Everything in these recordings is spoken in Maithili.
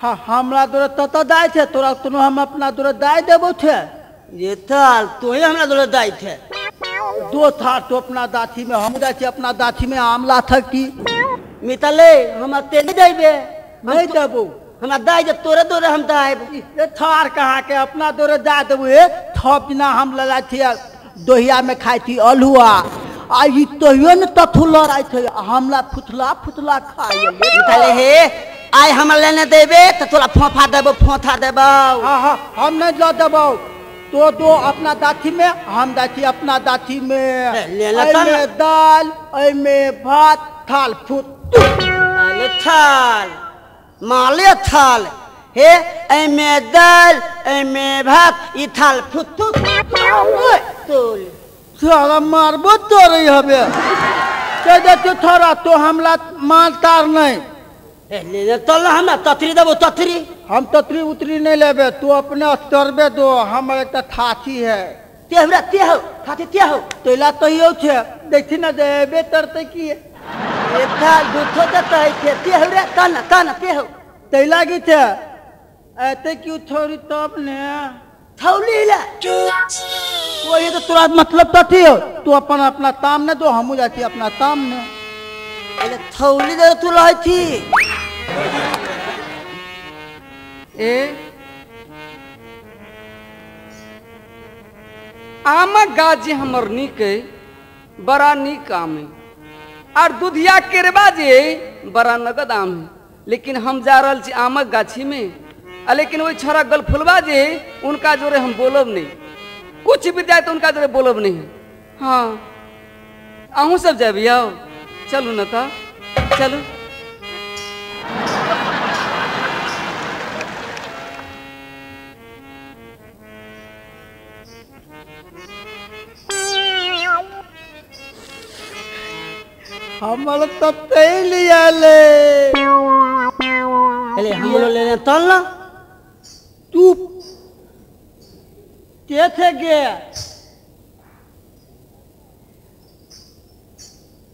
हाँ हमरा तोरा तत दाय थे तोरा तोनो हम अपना तोरा दाय देबो थे। ये थाल तोहे हमरा तोरा दाय थे। दो थार तो अपना दाथी में हम दाथी अपना दाथी में आमला थकी मितले हम ते नहीं देबे नहीं देबो हमरा दाय जब तोरे तोरे हम दाय ये थार कहाँ के अपना तोरे दाय देबो। ए थप बिना हम लला थी दोहिया में खाई थी अलुआ आ ई तोहियो ने तथु लड़ाई थे हमला फुथला फुथला खाई। मितले हे आय हमरा लेने देबे त तोरा फोफा देबो फोथा देबो। हां हां हम नहीं ल देबो तो दो अपना दाथी में हम दाथी अपना दाथी में एमे दाल एमे भात थाल फुट अरे थाल माले थाल हे एमे दाल एमे भात ई थाल फुट तोल साला मारबो तोरे हबे कह दे थोड़ा तो हमला मारतार नहीं। ले तल हमरा तथरी देबो तथरी हम तथरी उतरी नहीं लेबे तू अपने तरबे दो हमर एक थाथी है ते हमरा ते हो थाथी ते हो तोला तहियो छे देखी ना देबे तरते की एथा दुथो त थे ते हो रे तन तन ते हो तैला की छे एते क्यों थोड़ी तब ने थौली ले वो ये तो तोरा मतलब तथी हो तू अपन अपना ताम ने दो हमू जाती अपना ताम ने। अरे थौली दे तू लहै थी ए आमक गाछ जे हमर नीक है बड़ा नीक आम है और दुधिया केरबा जे बड़ा नगद आम है। लेकिन हम जा रहल छी आमक गाछी में आ लेकिन वही छोरा गलफुलबा जे उनका जोरे हम बोलब नहीं कुछ भी जाए तो उनका जोरे बोलब नहीं है। हाँ अहूँ सब जाबी आओ चलू न था चलू। हमर तो लिया ले अरे हमरो लेने तल ना तू के थे गे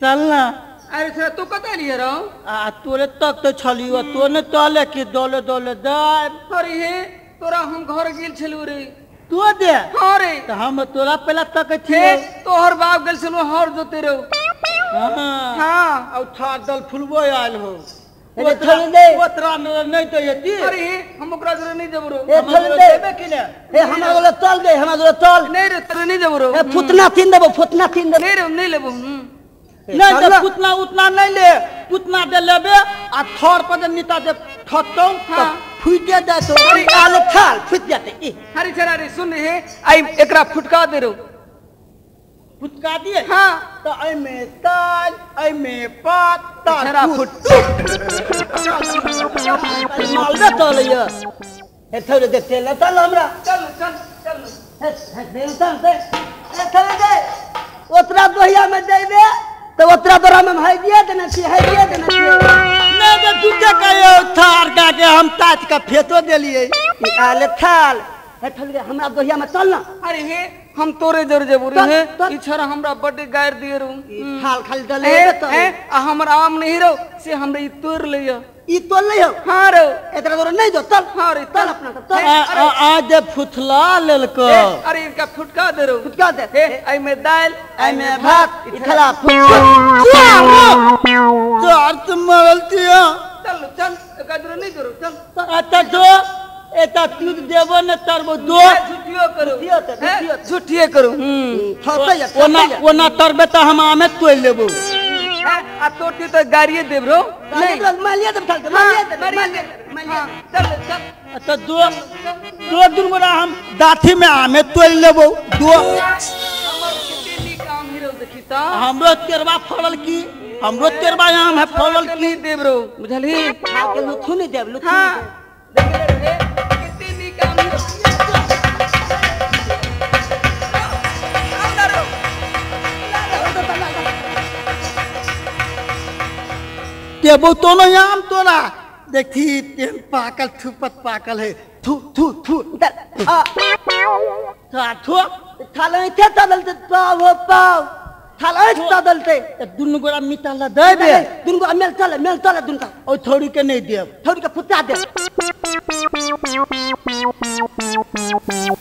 चल ना। अरे थोड़ा तू कत लिए रहो आ तोरे तक तो छलियो तो ने तले कि दोले दोले दाय। अरे हे तोरा हम घर गेल छलू रे तू दे। हां रे त हम तोरा पहला तक छी तोहर बाप गेल छलू हर जोते रहो। हां हां औ थार दल फुलबो आयल हो अरे थल दे ओतरा नहीं तो यती। अरे हम ओकरा जोरे नहीं देबो रो ए थल दे देबे कि ने ए हमरा बोले तल दे हमरा बोले तल नहीं रे तोरे नहीं देबो रो ए फुतना तीन देबो फुतना तीन देबो नहीं रे नहीं लेबो। नहीं तो पुतना उतना नहीं ले पुतना दे लेबे आ थर पर नीता दे थतौ त फुटे जातो। अरे आल थाल फुट जाते ई। अरे छरा रे सुन हे आई एकरा फुटका दे रो फुटका दिए। हां तो एमे में ताल एमे पात छरा फुट मालदा तल य हे थोड़े दे तेल तल हमरा चल चल चल हे हे दे तल दे हे थोड़े दे ओतरा दोहिया में देबे तो ओतरा तोरा में हाय दिया देना छी हाय दिया देना छी नहीं तो दूजे कहो थार का के हम ताज का फेतो देलिए ई आले थाल हे थोड़े हमरा दोहिया में चल ना। अरे हे हम तोरे जोर जेबो रे हे ई छोरा हमरा बड्ड गायर दिए रो ई थाल खाली दले त आ हमर आम नहीं रो से हमरे ई तोड़ लिया ई तोड़ ले हो। हां रो एकरा तोरा नहीं दो चल। हां रे चल अपना चल। आ जे फुथला लेलको। अरे इनका फुटका दे रो फुटका दे। हे आई में दाल आई में भात ई थला फुट चार तुम मरल थिया। चल चल एकरा जोरे नहीं करो चल। अच्छा जो एता तू देबो न तरबो दो झूठियो करो झूठियो करो। ओना ओना तरबे त हम आमे तोड़ लेबो। आ तोड़ती तो गाड़िए देब रो नहीं मालिया दे थाल मालिया दे मालिया मालिया चल चल। अच्छा दो दो दिन गोरा हम दाथी में आमे तोड़ लेबो दो। हमर कितनी नीक आम हिरो देखी त हमरो तेरवा फड़ल की हमरो तेरवा आम है फड़ल की नहीं देब रो बुझलही खा के लुथु नहीं देब लुथु। हां देख ले रे कितनी नीक आम हिरो। देबो तो नहीं आम तोरा देखी तेल पाकल थुपत पाकल है थू थू थू आ थू थाल थे तल पाव हो पाव थाल ऐठ द दलते त दुनु गोरा मिटा ला देबे दुनु गोरा मेल चले मेल चले दुनु का ओ थोड़ी के नहीं देब थोड़ी के फुटा दे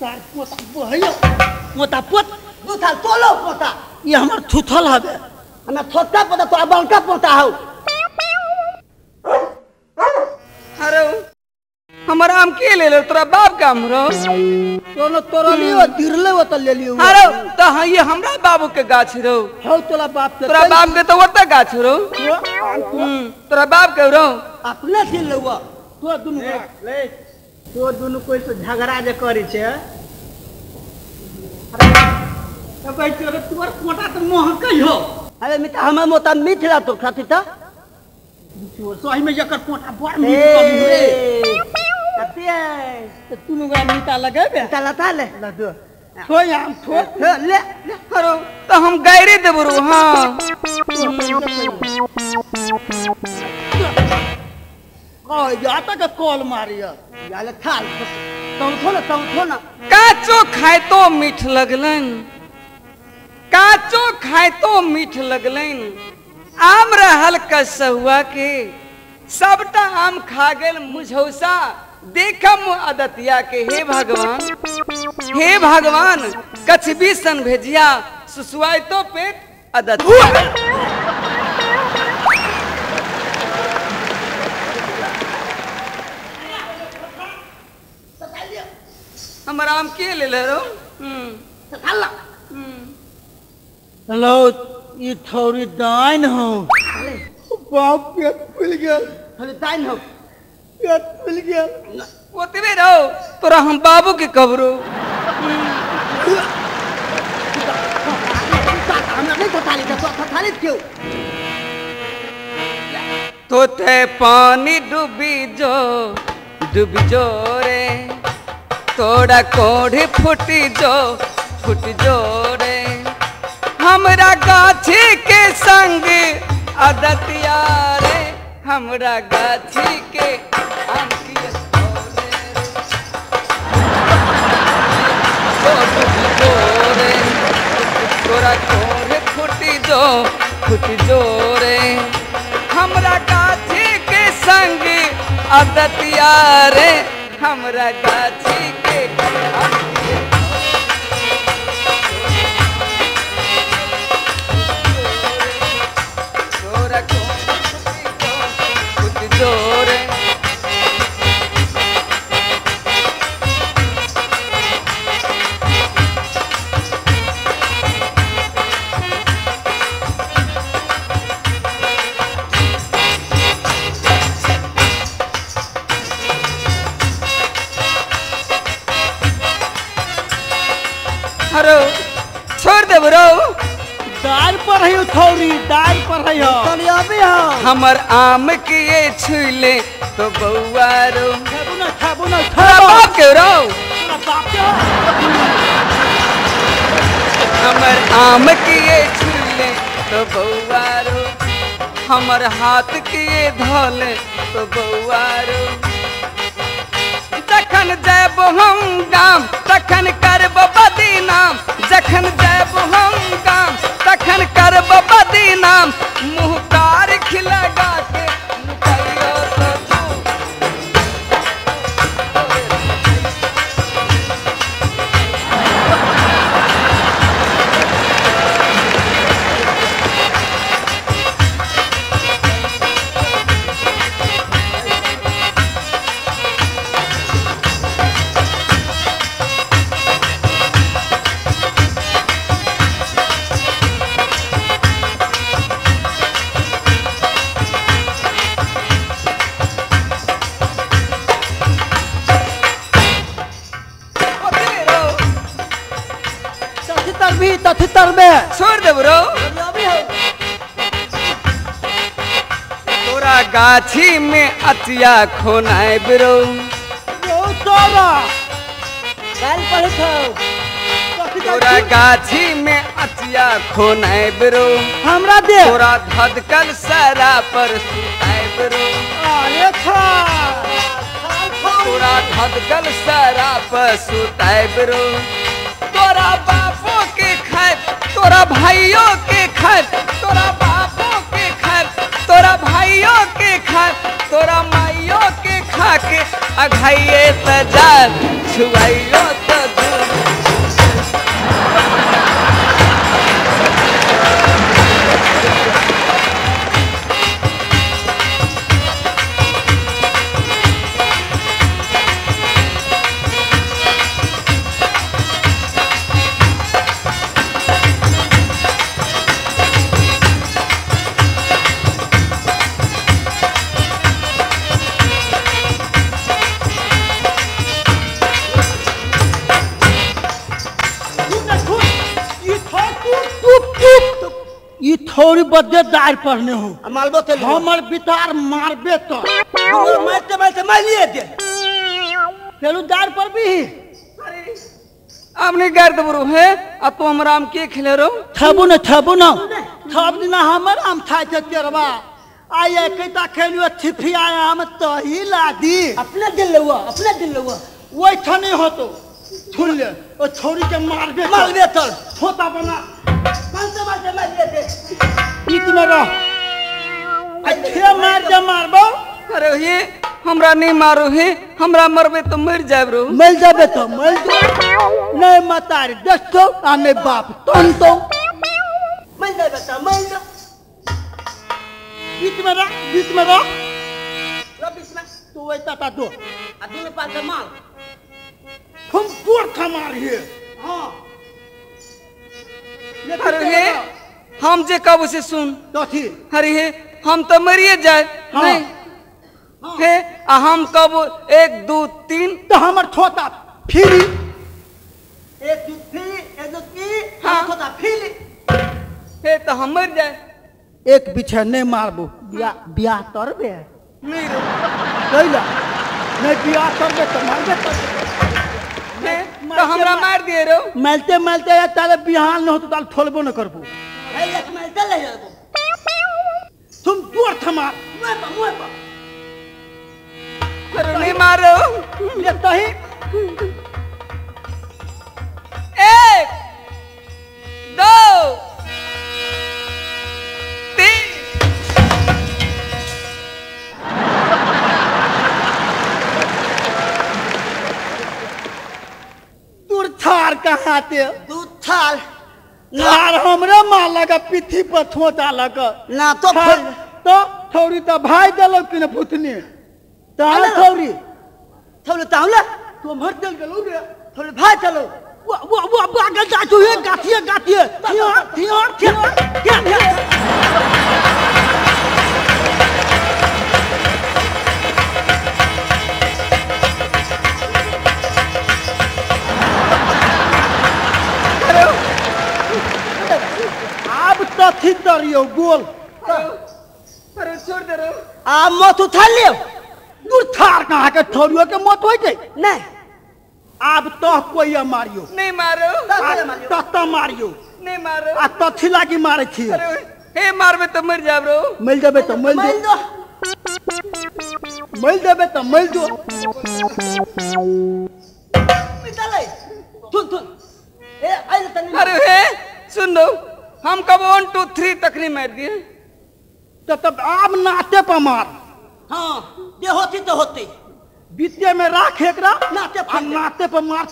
तार पोता बहयो मोता पोत दू थाल तोलो पोता ई हमर थुथल हबे हमरा छोटका पोता तो बड़का पोता हौ। अरे हमर आम के ले ले तोरा बाप का आम रो कोनो तोरा लियो तिरले वो त ले लियो। अरे त हां ये हमरा बाबू के गाछ रो हौ तोरा बाप के तोरा बाप के तो ओत गाछ रो तोरा बाप के रो अपने से लेवा तो दुनु ले तो दुनु कोई से झगड़ा जे करी छे त भाई तोरा तोर कोटा त मोह कहियो। अरे मिता हमर मोता मिथिला तो खाती त सही में जकर कोटा बड़ मीठ करू रे कते है त दुनु गोरा मिटा लगेबे मिटा लता ले लदो छोय आम थो ले अरे त हम गायरे देबो रो। हां कह जाता के कॉल मारिया याले थाल तौ थो ना तौ थो ना काचो खाए तो मीठ लगलन काचो खाए तो मीठ लगलन आम रहल कसहुआ के सबटा आम खा गेल मुझौसा देखम अदतिया के। हे भगवान हे भगवान कछबी सन भेजिया सुसुआई तो पेट अदतिया। हमर आम के ले ले रो हेलो ई थोड़ी दाइन हो बाप पेट फूल गेल थोड़ी दाइन हो पेट फूल गेल ओतबे रहो तोरा हम बाबू के कबरो हमरा नहीं थोताली तो थोताली क्यों तोते पानी डूबी जो रे तोरा कोढ़ी फूटी जो रे हमरा गाछी के संग अदतिया रे हमरा गाछी के आम किए रे तोरा कोढ़ी फूटी जो रे हमरा गाछी के संग अदतिया रे हमरा गाछी के आम किए जोरे। अरे छोड़ दे बरो दाल पर है थोड़ी दाल पर है चलिए हो हमर आम के ये छुले तो बउआ रो खाबू ना खाबू ना तोरा बाप के रो तोरा बाप के हमर आम के ये छुले तो बउआ रो हमर हाथ के ये धोले तो बउआ रो जखन जायब हम गाम तखन करब बदनाम जखन जायब हम गाम तखन करब बदनाम मुँह कार खिलगा के नुकाइयो तो तू। तथि तरबे छोड़ देब रो तोरा गाछी में अतिया खोनाए रो तोरा गाल पढ़े थो तोरा गाछी में अतिया खोनाए रो हमरा दे तोरा धधकल सारा पर सुताए रो अरे खा तोरा धधकल सारा पर सुताए रो तोरा बापो के खाए तोरा भाइयों के खाए, तोरा बापो के खाए, तोरा भाइयों के खाए, तोरा माइयों के खा के अघाइये त जाए छुआइयो त थोड़ी बदे दार पढ़ने हो मालबो ते हमर बितार मारबे तो मारते मारते मार लिए दे चलू दार पर भी अरे आपने गार दबरो है आ तो हमरा आम के खेले रो थबु न थब दिना हमर आम खाय छै तेरवा आ एकटा खेलियो छिफिया आम तही लादी अपने दिल लुआ अपने दिल लुआ ओइ ठने होतो छुन ले ओ छोरी के मारबे मारबे तो छोटा बना मारते मारते मार लिए दे इतना रह अच्छे मार दे मारबो। अरे हे हमरा नहीं मारो हे, हमरा मरबे तो मर जाब रो। मर जाबे तो मर जा नहीं मतारी दस्तो आ नहीं बाप तन तो मर जाबे तो मर जा। बीच में रह, बीच में रह, रह बीच में तू वैसा ता दो आ दोनों पास से मार हम तोड़ खमार हे। हां अरे हे हम जे कब से सुन तो थी। अरे हे हम तो मरिए जाए। हाँ। नहीं हाँ। हे आ हम कब 1 2 3 तो हमर छोटा फिरी 1 2 3 1 2 3 हाँ। छोटा फिरी हे तो हम मर जाए। एक पीछे नहीं मारबो बियाह बियाह तरबे नहीं रे कैला नहीं बियाह तरबे तो मारबे तो हमरा मार दिए रो। मारते मारते या तारे बिहान न हो तो ताल थोलबो न करबो। हे एक मारते ले जाबो तुम जोर थमार मुंह पर मुंह पर। अरे नहीं मारो ले तही 1 2 3 दूर थार कहाँ ते दू थार थार हमरे माँ लगा पिथी पर थोता लगा ना तो तो थोड़ी तो भाई दलो कि न भूतनी तार थोड़ी थोड़ी तावला तुम हर चल गेलो रे थोड़ी भाई चलो वो वो वो बागल जाचू हे गाथिए गाथिए थिया थिया थिया थिया। अब तथी तरियो गोल अरे छोड़ दे रो आ मत उठा लियो दूर थार कहाँ के थोड़ियो के मौत होई छै नहीं। अब तो कोई मारियो नहीं मारो तत्ता मारियो नहीं मारो आ तथी लागी मारे छी। अरे हे मारबे तो मर जाब रो। मर जाबे तो मर जो मर जाबे तो मर जो मिताले सुन सुन ए आइल तनी। अरे हे सुन लो हम कब 1 2 3 तक नहीं मार दिए तो तब आप नाते पर मार। हाँ जे होती तो होती बीते में राख एकरा नाते पर नाते पर मार।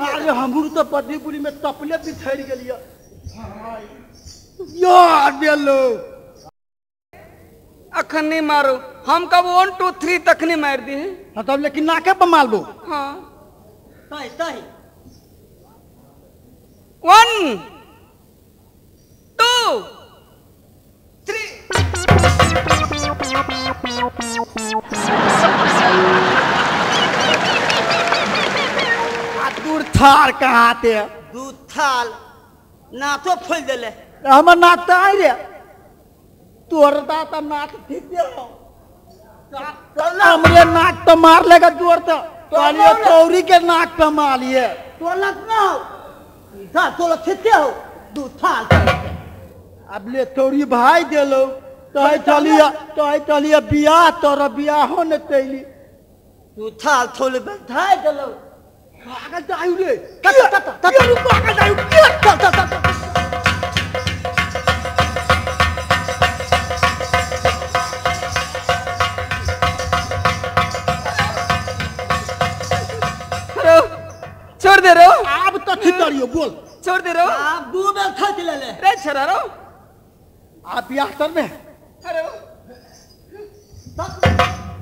अरे हमरू तो बदी बुरी में तपले बिछड़ गेलियो यार बेलो अखन नहीं मारो हम कब 1 2 3 तक नहीं मार दिए। हाँ तब लेकिन नाके पर मारबो। हाँ सही सही 1 2 3 आ दूर थार कहाँ ते दू थाल ना तो फूल देले हमर नात आई रे तोर दाता नाक ठीक दे हो हमरे नाक तो मार लेगा जोर तो कहलियो तौरी के नाक पे मारिए तोर नाक ना हो था तोर ठीक हो दू थाल। अब ले तोरी भाई देलो तो चलिया बियाह तोरा बियाह हो न तैली दू थाल थोले बधाई देलो पागल जायु रे तत तत तत पागल जायु चल चल चल। दे रो आब तथी करियो बोल छोड़ दे रो आप दू बेर थक ले ले रे छोरा रो आप बियाह करबे अरे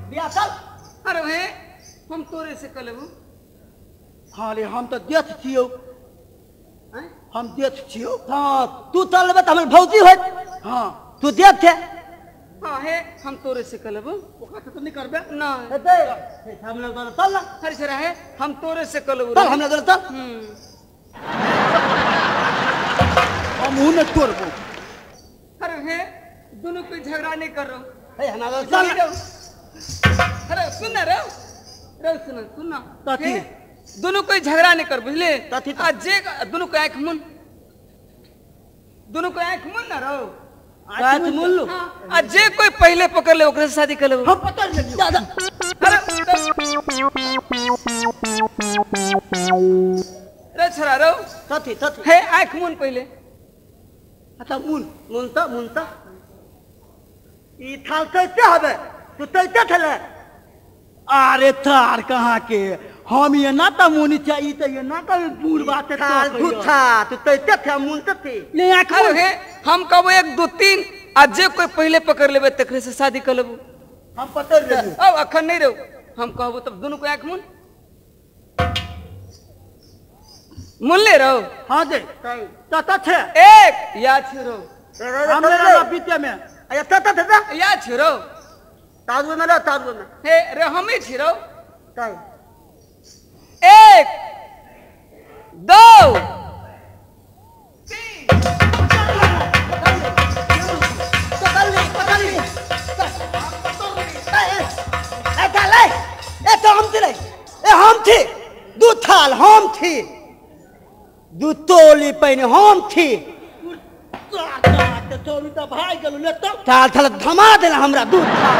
बियाह चल अरे हे हम तोरे से कलेबू हाँ रे हम तो देख छियो हम देख छियो हाँ तू चल लेबे त हमर भौजी होत हाँ तू देख थे हाँ हे हम तोरे से कलेबू ओकरा से तो नहीं करबे ना हेतै हमरा द्वारा चल ना अरे छोरा हे हम तोरे से कलेबू चल हमरा द्वारा चल हम ऊ न तोड़बो अरे हे दोनों कोई झगड़ा नहीं कर रहो हे हमरा द्वारा चल अरे सुन ना रे रे सुन सुन ना कथी? दोनों कोई झगड़ा नहीं कर बुझले कथी? आ जे दोनों को आंख मुन दोनों को आंख मुन ना रहो आंख मुन लो हाँ, आ जे कोई पहले पकड़ ले ओकरे से शादी कर लेबो हम पकड़ लेलियो दादा अरे रे छोरा रो कथी कथी हे आंख मुन पहले अच्छा मुन मुन त मुन त ई थाल तैते हबे तू तैते थले अरे थार कहाँ के हम ये ना त मुनि चाहिए त ये ना कभी बूढ़ बात है थाल झूठा तू तैते थे मुन त थी ले आंख अरे मुन हे हम कहबो 1 2 3 आ जे कोई पहले पकड़ लेबे तकरे से शादी कर लेबो हम पकड़ लेलियो अब अखन नहीं रहो हम कहबो तब दोनों को आंख मुन मुन ले रहो हाँ दे तता छे एक या छोरो हम ले रहा बीते में अरे तता थे दा या छोरो ताजू में रे ताजू में हे रे हम ही छिरो काई 1 2 3 पकड़ ले पकड़ ले ए थाल ए तो हम थे ए हम थे दू थाल हम थी दू तोली पहिने हम थी तोरी त भाई गेलो ले तो थाल थाल धमा देला हमरा दू थाल।